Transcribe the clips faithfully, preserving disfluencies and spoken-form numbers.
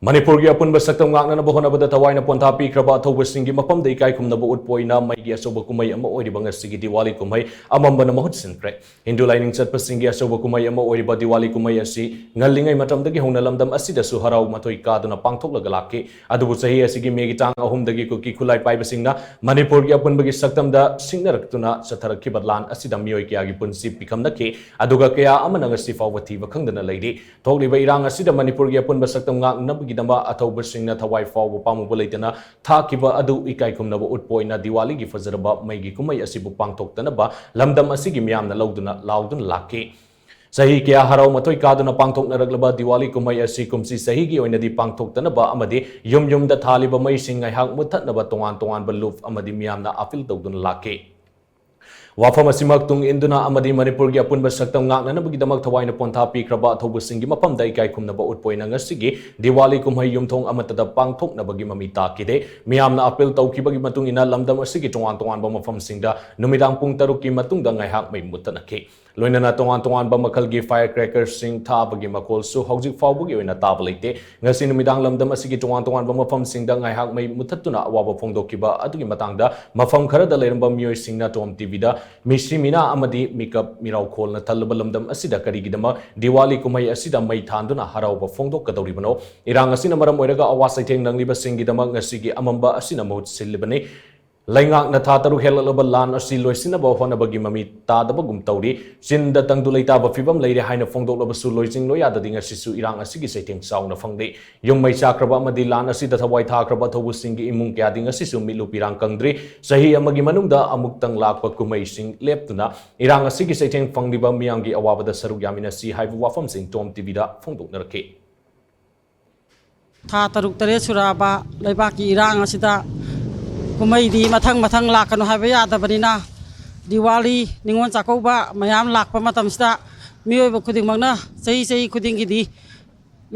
ꯃꯅꯤꯄꯨꯔꯒꯤ ꯑꯄꯨꯟꯕ ꯁꯛꯇꯝ ꯉꯥꯛꯅꯅꯕ ꯍꯣꯠꯅꯕꯗ ꯊꯋꯥꯏꯅ ꯄꯣꯟꯊꯥ ꯄꯤꯈ꯭ꯔꯕ ꯑꯊꯧꯕꯁꯤꯡꯒꯤ ꯃꯐꯝꯗ ꯏꯀꯥꯏ ꯈꯨꯝꯅꯕ ꯎꯠꯄ ꯑꯣꯏꯅ ꯃꯩꯒꯤ ꯑꯆꯧꯕ ꯀꯨꯝꯍꯩ ꯑꯃ ꯑꯣꯏꯔꯤꯕ ꯉꯁꯤꯒꯤ ꯗꯤꯋꯥꯂꯤ ꯀꯨꯝꯍꯩ ꯑꯃꯝꯕꯅ ꯃꯍꯨꯠ ꯁꯤꯟꯈ꯭ꯔꯦ꯫ ꯍꯤꯟꯗꯨ ꯂꯥꯏꯅꯤꯡ ꯆꯠꯄꯁꯤꯡꯒꯤ ꯑꯆꯧꯕ ꯀꯨꯝꯍꯩ ꯑꯃ ꯑꯣꯏꯔꯤꯕ ꯗꯤꯋꯥꯂꯤ ꯀꯨꯝꯍꯩ ꯑꯁꯤ ꯉꯜꯂꯤꯉꯩ ꯃꯇꯝꯗꯒꯤ ꯍꯧꯅ ꯂꯝꯗꯝ ꯑꯁꯤꯗꯁꯨ ꯍꯔꯥꯎ ꯃꯊꯣꯏ ꯀꯥꯗꯨꯅ ꯄꯥꯡꯊꯣꯛꯂꯒ ꯂꯥꯛꯈꯤ꯫ ꯑꯗꯨꯕꯨ ꯆꯍꯤ ꯑꯁꯤꯒꯤ ꯃꯦꯒꯤ ꯇꯥꯡ ꯑꯍꯨꯝꯗꯒꯤ ꯀꯨꯀꯤ ꯈꯨꯠꯂꯥꯏ ꯄꯥꯏꯕꯁꯤꯡꯅ ꯃꯅꯤꯄꯨꯔꯒꯤ ꯑꯄꯨꯟꯕꯒꯤ ꯁꯛꯇꯝꯗ ꯁꯤꯡꯅꯔꯛꯇꯨꯅ ꯆꯠꯊꯔꯛꯈꯤꯕ ꯂꯥꯟ ꯑꯁꯤꯗ ꯃꯤꯑꯣꯏ ꯀꯌꯥꯒꯤ ꯄꯨꯟꯁꯤ ꯄꯤꯈꯝꯅꯈꯤ, ꯑꯗꯨꯒ ꯀꯌꯥ ꯑꯃꯅ ꯉꯁꯤ ꯐꯥꯎꯕ ꯊꯤꯕ ꯈꯪꯗꯅ ꯂꯩꯔꯤ꯫ ꯊꯣꯛꯂꯤꯕ ꯏꯔꯥꯡ ꯑꯁꯤꯗ ꯃꯅꯤꯄꯨꯔꯒꯤ ꯑꯄꯨꯟꯕ ꯁꯛꯇꯝ ꯉꯥꯛꯅꯕꯒꯤꯗꯃꯛ ꯑꯊꯧꯕꯁꯤꯡꯅ ꯊꯋꯥꯏ ꯐꯥꯎꯕ ꯄꯥꯝꯃꯨꯕ ꯂꯩꯇꯅ ꯊꯥꯈꯤꯕ ꯑꯗꯨ ꯏꯀꯥꯏ ꯈꯨꯝꯅꯕ ꯎꯠꯄ ꯑꯣꯏꯅ ꯗꯤꯋꯥꯂꯤꯒꯤ ꯐꯖꯔꯕ ꯃꯩꯒꯤ ꯀꯨꯝꯍꯩ ꯑꯁꯤꯕꯨ ꯄꯥꯡꯊꯣꯛꯇꯅꯕ ꯂꯝꯗꯝ ꯑꯁꯤꯒꯤ ꯃꯤꯌꯥꯝꯅ ꯂꯧꯗꯨꯅ ꯂꯥꯎꯗꯨꯅ ꯂꯥꯛꯈꯤ꯫ ꯆꯍꯤ ꯀꯌꯥ ꯍꯔꯥꯎ ꯃꯊꯣꯏ ꯀꯥꯗꯨꯅ ꯄꯥꯡꯊꯣꯛꯅꯔꯛꯂꯕ ꯗꯤꯋꯥꯂꯤ ꯀꯨꯝꯍꯩ ꯑꯁꯤ ꯀꯨꯝꯁꯤ ꯆꯍꯤꯒꯤ ꯑꯣꯏꯅꯗꯤ ꯄꯥꯡꯊꯣꯛꯇꯅꯕ ꯑꯃꯗꯤ ꯌꯨꯝ ꯌꯨꯝꯗ ꯊꯥꯜꯂꯤꯕ ꯃꯩꯁꯤꯡ ꯉꯥꯏꯍꯥꯛ ꯃꯨꯠꯊꯠꯅꯕ ꯇꯣꯉꯥꯟ ꯇꯣꯉꯥꯟꯕ ꯂꯨꯞ ꯑꯃꯗꯤ ꯃꯤꯌꯥꯝꯅ ꯑꯄꯤꯜ ꯇꯧꯗꯨꯅ ꯂꯥꯛꯈꯤ꯫ ꯋꯥꯐꯝ ꯑꯁꯤꯃꯛ ꯇꯨꯡ ꯏꯟꯗꯨꯅ ꯑꯃꯗꯤ ꯃꯅꯤꯄꯨꯔꯒꯤ ꯑꯄꯨꯟꯕ ꯁꯛꯇꯝ ꯉꯥꯛꯅꯅꯕꯒꯤꯗꯃꯛ ꯊꯋꯥꯏꯅ ꯄꯣꯟꯊꯥ ꯄꯤꯈ꯭ꯔꯕ ꯑꯊꯧꯕꯁꯤꯡꯒꯤ ꯃꯐꯝꯗ ꯏꯀꯥꯏ ꯈꯨꯝꯅꯕ ꯎꯠꯄ ꯑꯣꯏꯅ ꯉꯁꯤꯒꯤ ꯗꯤꯋꯥꯂꯤ ꯀꯨꯝꯍꯩ ꯌꯨꯝꯊꯣꯡ ꯑꯃꯠꯇꯗ ꯄꯥꯡꯊꯣꯛꯅꯕꯒꯤ ꯃꯃꯤ ꯇꯥꯈꯤꯗꯦ꯫ ꯃꯤꯌꯥꯝꯅ ꯑꯄꯤꯜ ꯇꯧꯈꯤꯕꯒꯤ ꯃꯇꯨꯡ ꯏꯟꯅ ꯂꯝꯗꯝ ꯑꯁꯤꯒꯤ ꯇꯣꯉꯥꯟ ꯇꯣꯉꯥꯟꯕ ꯃꯐꯝꯁꯤꯡꯗ ꯅꯨꯃꯤꯗꯥꯡ ꯄꯨꯡ ꯇꯔꯨꯛꯀꯤ ꯃꯇꯨꯡꯗ ꯉꯥꯏꯍꯥꯛ ꯃꯩ ꯃꯨꯠꯊꯠꯅꯈꯤ꯫ ꯂꯣꯏꯅꯅ ꯇꯣꯉꯥꯟ ꯇꯣꯉꯥꯟꯕ ꯃꯈꯜꯒꯤ ꯐꯥꯌꯔ ꯀ꯭ꯔꯦꯀꯔꯁꯤꯡ ꯊꯥꯕꯒꯤ ꯃꯈꯣꯜꯁꯨ ꯍꯧꯖꯤꯛ ꯐꯥꯎꯕꯒꯤ ꯑꯣꯏꯅ ꯇꯥꯕ ꯂꯩꯇꯦ꯫ ꯉꯁꯤ ꯅꯨꯃꯤꯗꯥꯡ ꯂꯝꯗꯝ ꯑꯁꯤꯒꯤ ꯇꯣꯉꯥꯟ ꯇꯣꯉꯥꯟꯕ ꯃꯐꯝꯁꯤꯡꯗ ꯉꯥꯏꯍꯥꯛ ꯃꯩ ꯃꯨꯠꯊꯠꯇꯨꯅ ꯑꯋꯥꯕ ꯐꯣꯡꯗꯣꯛꯈꯤꯕ ꯑꯗꯨꯒꯤ ꯃꯇꯥꯡꯗ ꯃꯐꯝ ꯈꯔꯗ ꯂꯩꯔꯝꯕ ꯃꯤꯑꯣꯏꯁꯤꯡꯅ ꯇꯣꯝ ꯇꯤꯚꯤꯗ ꯃꯤꯁꯤ ꯃꯤꯅꯥ ꯑꯃꯗꯤ ꯃꯤꯀꯞ ꯃꯤꯔꯥꯎꯈꯣꯜꯅ ꯊꯜꯂꯕ ꯂꯝꯗꯝ ꯑꯁꯤꯗ ꯀꯔꯤꯒꯤꯗꯃꯛ ꯗꯤꯋꯥꯂꯤ ꯀꯨꯝꯍꯩ ꯑꯁꯤꯗ ꯃꯩ ꯊꯥꯟꯗꯨꯅ ꯍꯔꯥꯎꯕ ꯐꯣꯡꯗꯣꯛꯀꯗꯧꯔꯤꯕꯅꯣ? ꯏꯔꯥꯡ ꯑꯁꯤꯅ ꯃꯔꯝ ꯑꯣꯏꯔꯒ ꯑꯋꯥ ꯆꯩꯊꯦꯡ ꯅꯪꯂꯤꯕꯁꯤꯡꯒꯤꯗꯃꯛ ꯉꯁꯤꯒꯤ ꯑꯃꯝꯕ ꯑꯁꯤꯅ ꯃꯍꯨꯠ ꯁꯤꯜꯂꯤꯕꯅꯤ꯫ ꯂꯩꯉꯥꯛꯅ ꯊꯥ ꯇꯔꯨꯛ ꯍꯦꯜꯂꯛꯂꯕ ꯂꯥꯟ ꯑꯁꯤ ꯂꯣꯏꯁꯤꯟꯅꯕ ꯍꯣꯠꯅꯕꯒꯤ ꯃꯃꯤ ꯇꯥꯗꯕꯒꯨꯝ ꯇꯧꯔꯤ꯫ ꯆꯤꯟꯗ ꯇꯪꯗꯨ ꯂꯩꯇꯥꯕ ꯐꯤꯕꯝ ꯂꯩꯔꯦ ꯍꯥꯏꯅ ꯐꯣꯡꯗꯣꯛꯂꯕꯁꯨ ꯂꯣꯏꯖꯤꯡ ꯂꯣꯌꯥꯗꯗꯤ ꯉꯁꯤꯁꯨ ꯏꯔꯥꯡ ꯑꯁꯤꯒꯤ ꯆꯩꯊꯦꯡ ꯆꯥꯎꯅ ꯐꯪꯂꯤ꯫ ꯌꯨꯝ ꯃꯩ ꯆꯥꯛꯈ꯭ꯔꯕ ꯑꯃꯗꯤ ꯂꯥꯟ ꯑꯁꯤꯗ ꯊꯋꯥꯏ ꯊꯥꯈ꯭ꯔꯕ ꯊꯧꯕꯨꯁꯤꯡꯒꯤ ꯏꯃꯨꯡ ꯀꯌꯥꯗꯤ ꯉꯁꯤꯁꯨ ꯃꯤꯠꯂꯨ ꯄꯤꯔꯥꯡ ꯀꯪꯗ꯭ꯔꯤ꯫ ꯆꯍꯤ ꯑꯃꯒꯤ ꯃꯅꯨꯡꯗ ꯑꯃꯨꯛꯇꯪ ꯂꯥꯛꯄ ꯀꯨꯝꯍꯩꯁꯤꯡ ꯂꯦꯞꯇꯨꯅ ꯏꯔꯥꯡ ꯑꯁꯤꯒꯤ ꯆꯩꯊꯦꯡ ꯐꯪꯂꯤꯕ ꯃꯤꯌꯥꯝꯒꯤ ꯑꯋꯥꯕꯗ ꯁꯔꯨꯛ ꯌꯥꯃꯤꯟꯅꯁꯤ ꯍꯥꯏꯕ ꯋꯥꯐꯝꯁꯤꯡ ꯇꯣꯝ ꯇꯤꯚꯤꯗ ꯐꯣꯡꯗꯣꯛꯅꯔꯛꯈꯤ꯫ ꯊꯥ ꯇꯔꯨꯛ ꯇꯔꯦꯠ ꯁꯨꯔꯛꯑꯕ ꯂꯩꯕꯥꯛꯀꯤ ꯏꯔꯥꯡ ꯑꯁꯤꯗ ꯀꯨꯝꯍꯩꯗꯤ ꯃꯊꯪ ꯃꯊꯪ ꯂꯥꯛꯀꯅꯨ ꯍꯥꯏꯕ ꯌꯥꯗꯕꯅꯤꯅ, ꯗꯤꯋꯥꯂꯤ, ꯅꯤꯉꯣꯜ ꯆꯥꯛꯀꯧꯕ ꯃꯌꯥꯝ ꯂꯥꯛꯄ ꯃꯇꯝꯁꯤꯗ ꯃꯤꯑꯣꯏꯕ ꯈꯨꯗꯤꯡꯃꯛꯅ ꯆꯍꯤ ꯆꯍꯤ ꯈꯨꯗꯤꯡꯒꯤꯗꯤ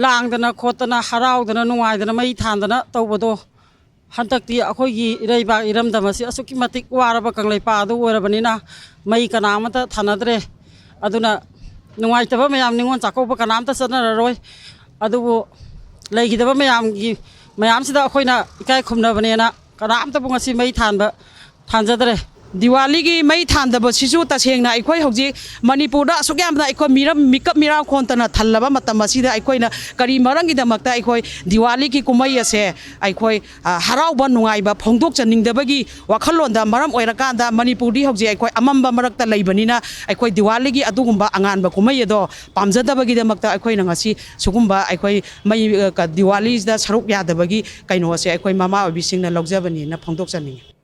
ꯂꯥꯡꯗꯅ ꯈꯣꯠꯇꯅ, ꯍꯔꯥꯎꯗꯅ, ꯅꯨꯡꯉꯥꯏꯗꯅ, ꯃꯩ ꯊꯥꯟꯗꯅ ꯇꯧꯕꯗꯣ ꯍꯟꯗꯛꯇꯤ ꯑꯩꯈꯣꯏꯒꯤ ꯏꯔꯩꯕꯥꯛ ꯏꯔꯝꯗꯝ ꯑꯁꯤ ꯑꯁꯨꯛꯀꯤ ꯃꯇꯤꯛ ꯋꯥꯔꯕ ꯀꯪꯂꯩꯄꯥꯛ ꯑꯗꯨ ꯑꯣꯏꯔꯕꯅꯤꯅ, ꯃꯩ ꯀꯅꯥ ꯑꯃꯠꯇ ꯊꯥꯅꯗ꯭ꯔꯦ꯫ ꯑꯗꯨꯅ ꯅꯨꯡꯉꯥꯏꯇꯕ ꯃꯌꯥꯝ, ꯅꯤꯉꯣꯜ ꯆꯥꯛꯀꯧꯕ ꯀꯅꯥꯝꯇ ꯆꯠꯅꯔꯔꯣꯏ꯫ ꯑꯗꯨꯕꯨ ꯂꯩꯈꯤꯗꯕ ꯃꯌꯥꯝꯒꯤ, ꯃꯌꯥꯝꯁꯤꯗ ꯑꯩꯈꯣꯏꯅ ꯏꯀꯥꯏ ꯈꯨꯝꯅꯕꯅꯦꯅ ꯀꯅꯥꯝꯇꯕꯨ ꯉꯁꯤ ꯃꯩ ꯊꯥꯟꯕ, ꯊꯥꯟꯖꯗ꯭ꯔꯦ꯫ ꯗꯤꯋꯥꯂꯤꯒꯤ ꯃꯩ ꯊꯥꯟꯗꯕꯁꯤꯁꯨ ꯇꯁꯦꯡꯅ ꯑꯩꯈꯣꯏ ꯍꯧꯖꯤꯛ ꯃꯅꯤꯄꯨꯔꯗ ꯑꯁꯨꯛ ꯌꯥꯝꯅ ꯑꯩꯈꯣꯏ ꯃꯤꯔꯝ, ꯃꯤꯀꯞ ꯃꯤꯔꯥꯡ ꯈꯣꯟꯇꯅ ꯊꯜꯂꯕ ꯃꯇꯝ ꯑꯁꯤꯗ ꯑꯩꯈꯣꯏꯅ ꯀꯔꯤ ꯃꯔꯝꯒꯤꯗꯃꯛꯇ ꯑꯩꯈꯣꯏ ꯗꯤꯋꯥꯂꯤꯒꯤ ꯀꯨꯝꯍꯩ ꯑꯁꯦ ꯑꯩꯈꯣꯏ, ꯑ, ꯍꯔꯥꯎꯕ ꯅꯨꯡꯉꯥꯏꯕ ꯐꯣꯡꯗꯣꯛꯆꯅꯤꯡꯗꯕꯒꯤ ꯋꯥꯈꯜꯂꯣꯟꯗ ꯃꯔꯝ ꯑꯣꯏꯔꯀꯥꯟꯗ ꯃꯅꯤꯄꯨꯔꯗꯤ ꯍꯧꯖꯤꯛ ꯑꯩꯈꯣꯏ ꯑꯃꯝꯕ ꯃꯔꯛꯇ ꯂꯩꯕꯅꯤꯅ ꯑꯩꯈꯣꯏ ꯗꯤꯋꯥꯂꯤꯒꯤ ꯑꯗꯨꯒꯨꯝꯕ ꯑꯉꯥꯟꯕ ꯀꯨꯝꯍꯩ ꯑꯗꯣ ꯄꯥꯝꯖꯗꯕꯒꯤꯗꯃꯛꯇ ꯑꯩꯈꯣꯏꯅ ꯉꯁꯤ ꯁꯤꯒꯨꯝꯕ ꯑꯩꯈꯣꯏ ꯃꯩ, ꯑ, ꯀ-, ꯗꯤꯋꯥꯂꯤꯁꯤꯗ ꯁꯔꯨꯛ ꯌꯥꯗꯕꯒꯤ ꯀꯩꯅꯣꯁꯦ ꯑꯩꯈꯣꯏ ꯃꯃꯥ ꯑꯣꯏꯕꯤꯁꯤꯡꯅ ꯂꯧꯖꯕꯅꯤꯅ ꯐꯣꯡꯗꯣꯛꯆꯅꯤꯡꯉꯤ꯫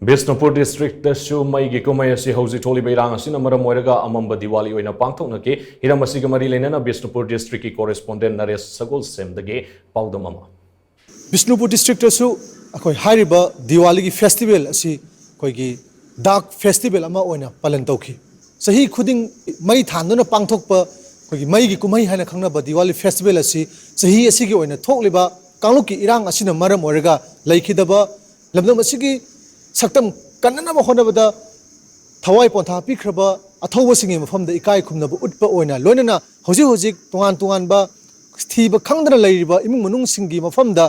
ꯕꯤꯁꯅꯨꯄꯨꯔ ꯗꯤꯁꯇ꯭ꯔꯤꯛꯇꯁꯨ ꯃꯩꯒꯤ ꯀꯨꯝꯍꯩ ꯑꯁꯤ ꯍꯧꯖꯤꯛ ꯊꯣꯛꯂꯤꯕ ꯏꯔꯥꯡ ꯑꯁꯤꯅ ꯃꯔꯝ ꯑꯣꯏꯔꯒ ꯑꯃꯝꯕ ꯗꯤꯋꯥꯂꯤ ꯑꯣꯏꯅ ꯄꯥꯡꯊꯣꯛꯅꯈꯤ꯫ ꯍꯤꯔꯝ ꯑꯁꯤꯒ ꯃꯔꯤ ꯂꯩꯅꯅ ꯕꯤꯁꯅꯨꯄꯨꯔ ꯗꯤꯁꯇ꯭ꯔꯤꯛꯀꯤ ꯀꯣꯔꯦꯁꯄꯣꯟꯗꯦꯟ ꯅꯔꯦꯁ ꯁꯒꯣꯜꯁꯦꯝꯗꯒꯤ ꯄꯥꯎꯗꯝ ꯑꯃ꯫ ꯕꯤꯁꯅꯨꯄꯨꯔ ꯗꯤꯁꯇ꯭ꯔꯤꯛꯇꯁꯨ ꯑꯩꯈꯣꯏ ꯍꯥꯏꯔꯤꯕ ꯗꯤꯋꯥꯂꯤꯒꯤ ꯐꯦꯁꯇꯤꯚꯦꯜ ꯑꯁꯤ ꯑꯩꯈꯣꯏꯒꯤ ꯗꯥꯔꯛ ꯐꯦꯁꯇꯤꯚꯦꯜ ꯑꯃ ꯑꯣꯏꯅ ꯄꯥꯂꯟ ꯇꯧꯈꯤ꯫ ꯆꯍꯤ ꯈꯨꯗꯤꯡ ꯃꯩ ꯊꯥꯟꯗꯨꯅ ꯄꯥꯡꯊꯣꯛꯄ ꯑꯩꯈꯣꯏꯒꯤ ꯃꯩꯒꯤ ꯀꯨꯝꯍꯩ ꯍꯥꯏꯅ ꯈꯪꯅꯕ ꯗꯤꯋꯥꯂꯤ ꯐꯦꯁꯇꯤꯚꯦꯜ ꯑꯁꯤ ꯆꯍꯤ ꯑꯁꯤꯒꯤ ꯑꯣꯏꯅ ꯊꯣꯛꯂꯤꯕ ꯀꯥꯡꯂꯨꯞꯀꯤ ꯏꯔꯥꯡ ꯑꯁꯤꯅ ꯃꯔꯝ ꯑꯣꯏꯔꯒ ꯂꯩꯈꯤꯗꯕ ꯂꯝꯗꯝ ꯑꯁꯤꯒꯤ ꯁꯛꯇꯝ ꯀꯟꯅꯅꯕ ꯍꯣꯠꯅꯕꯗ ꯊꯋꯥꯏ ꯄꯣꯟꯊꯥ ꯄꯤꯈ꯭ꯔꯕ ꯑꯊꯧꯕꯁꯤꯡꯒꯤ ꯃꯐꯝꯗ ꯏꯀꯥꯏ ꯈꯨꯝꯅꯕ ꯎꯠꯄ ꯑꯣꯏꯅ ꯂꯣꯏꯅꯅ ꯍꯧꯖꯤꯛ ꯍꯧꯖꯤꯛ ꯇꯣꯉꯥꯟ ꯇꯣꯉꯥꯟꯕ ꯊꯤꯕ ꯈꯪꯗꯅ ꯂꯩꯔꯤꯕ ꯏꯃꯨꯡ ꯃꯅꯨꯡꯁꯤꯡꯒꯤ ꯃꯐꯝꯗ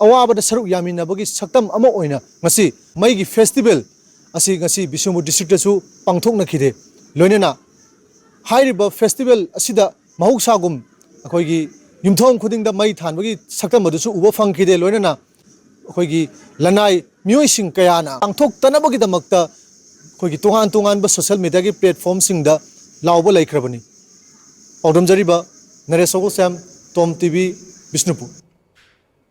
ꯑꯋꯥꯕꯗ ꯁꯔꯨꯛ ꯌꯥꯃꯤꯟꯅꯕꯒꯤ ꯁꯛꯇꯝ ꯑꯃ ꯑꯣꯏꯅ ꯉꯁꯤ ꯃꯩꯒꯤ ꯐꯦꯁꯇꯤꯚꯦꯜ ꯑꯁꯤ ꯉꯁꯤ ꯕꯤꯁꯅꯨꯄꯨꯔ ꯗꯤꯁꯇ꯭ꯔꯤꯛꯇꯁꯨ ꯄꯥꯡꯊꯣꯛꯅꯈꯤꯗꯦ꯫ ꯂꯣꯏꯅꯅ ꯍꯥꯏꯔꯤꯕ ꯐꯦꯁꯇꯤꯚꯦꯜ ꯑꯁꯤꯗ ꯃꯍꯧꯁꯥꯒꯨꯝ ꯑꯩꯈꯣꯏꯒꯤ ꯌꯨꯝꯊꯣꯡ ꯈꯨꯗꯤꯡꯗ ꯃꯩ ꯊꯥꯟꯕꯒꯤ ꯁꯛꯇꯝ ꯑꯗꯨꯁꯨ ꯎꯕ ꯐꯪꯈꯤꯗꯦ꯫ ꯂꯣꯏꯅꯅ ꯑꯩꯈꯣꯏꯒꯤ ꯂꯅꯥꯏ ꯃꯤꯑꯣꯏꯁꯤꯡ ꯀꯌꯥꯅ ꯄꯥꯡꯊꯣꯛꯇꯅꯕꯒꯤꯗꯃꯛꯇ ꯑꯩꯈꯣꯏꯒꯤ ꯇꯣꯉꯥꯟ ꯇꯣꯉꯥꯟꯕ ꯁꯣꯁꯦꯜ ꯃꯤꯗꯤꯌꯥꯒꯤ ꯄ꯭ꯂꯦꯠꯐꯣꯝꯁꯤꯡꯗ ꯂꯥꯎꯕ ꯂꯩꯈ꯭ꯔꯕꯅꯤ꯫ ꯄꯥꯎꯗꯝꯖꯔꯤꯕ ꯅꯔꯦꯁ ꯁꯒꯣꯜꯁꯦꯝ, ꯇꯣꯝ ꯇꯤꯚꯤ, ꯕꯤꯁꯅꯨꯄꯨꯔ꯫